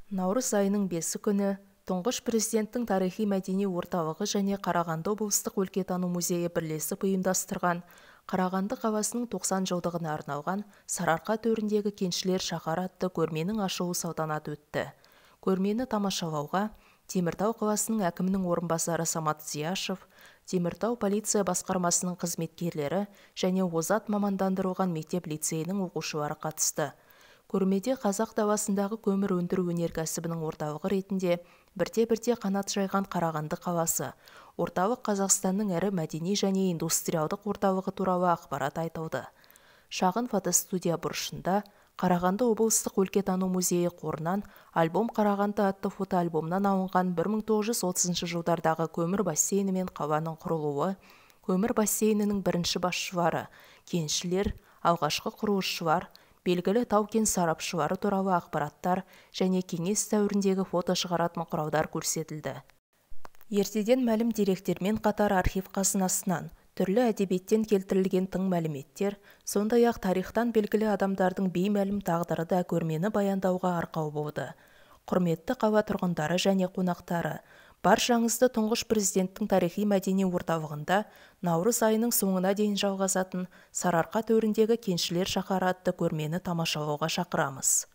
Наурыз айының 5 күні Тұңғыш Президенттің тарихи-мәдени орталығы және Қарағанды облыстық өлкетану музейі бірлесіп ұйымдастырған Қарағанды қаласының 90 жылдығына арналған Сарыарқа төріндегі кеншілер шаһары атты көрменің ашылу салтанаты өтті. Көрмені тамашалауға Теміртау қаласының әкімінің орынбасары Самат Зияшев, Теміртау полиция басқармасының қызметкерлері және озат мамандандырылған мектеп-лицейінің оқушылары қатысты. Көрмеде қазақ даласындағы көмір өндіру өнеркәсібінің орталығы ретінде бірте-бірте қанат жайған Қарағанды қаласы, орталық Қазақстанның ірі мәдени және индустриалдық орталығы туралы ақпарат айтылды. Шағын фотостудия бұрышында Қарағанды облыстық өлкетану музейі қорынан «Альбом Қарағанды» атты фотоальбомнан алынған 1930 жылдардағы көмір бассейні мен қаланың құрылуы, көмір бассейнінің бірінші басшылары, кеншілер, алғашқы құрылысшылар, белгілі тау-кен сарапшылары туралы ақпараттар және кеңес дәуіріндегі фото шығаратын құралдар көрсетілді. Ертеден мәлім деректермен қатар архив қазынасынан, түрлі әдебиеттен келтірілген тың мәліметтер, сондай-ақ тарихтан белгілі адамдардың беймәлім тағдыры да көрмені баяндауға арқау болды. Құрметті қала тұрғындары және қонақтары, баршаңызды Тұңғыш Президенттің тарихи-мәдени орталығында наурыз айының соңына дейін жалғасатын Сарыарқа төріндегі кеншілер шаһары атты көрмені тамашалауға шақырамыз.